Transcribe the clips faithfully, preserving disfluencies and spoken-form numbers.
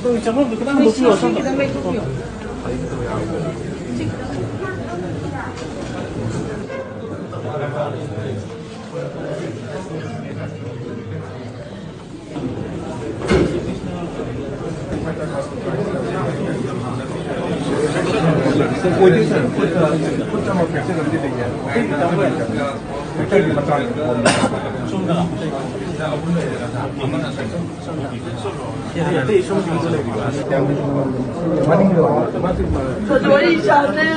ꯅꯣꯏ ꯆꯪꯐꯝꯗꯣ ꯈꯤꯇꯪ ꯍꯟꯗꯣꯛꯄꯤꯌꯣ, ꯁꯣꯝꯗ꯫ ꯋꯥꯔꯤ ꯁꯥꯟꯅꯦ꯫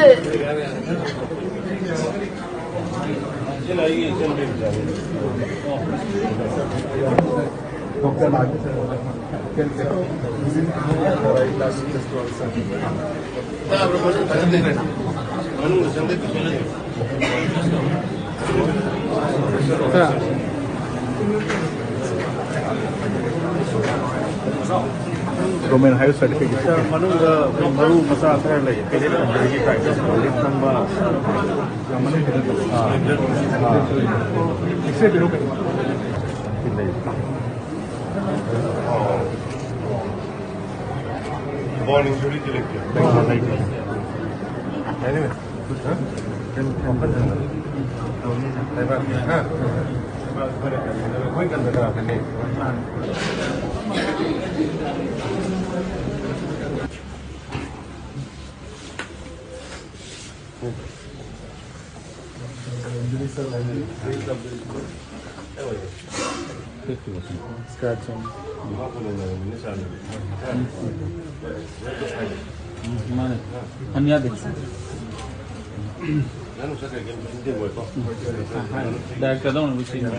Government higher certificate. ꯁꯥꯔ, ꯃꯅꯨꯡꯗ ꯃꯔꯨ ꯃꯆꯥ ꯈꯔ ꯂꯩ, ꯄꯦꯂꯦꯠ ꯀꯝꯄꯅꯤꯒꯤ ꯇꯥꯏꯞꯇ ꯂꯤꯞ ꯅꯝꯕ꯫ ꯑꯥ, ꯑꯥ꯫ ꯑꯦꯛꯁꯔꯦ ꯄꯤꯔꯛꯎ ꯀꯩꯅꯣ꯫ ꯁꯤ ꯂꯩ꯫ ꯕꯣꯟ ꯏꯟꯖꯨꯔꯤꯗꯤ ꯂꯩꯇꯦ꯫ ꯑꯥ, ꯂꯩꯇꯦ꯫ ꯍꯥ? ꯃꯥꯅꯦ꯫ ꯍꯟ ꯌꯥꯗꯦ꯫ ꯗꯥꯏꯔꯦꯛꯇꯔꯗ ꯑꯃꯨꯛ ꯁꯤꯟꯕ꯫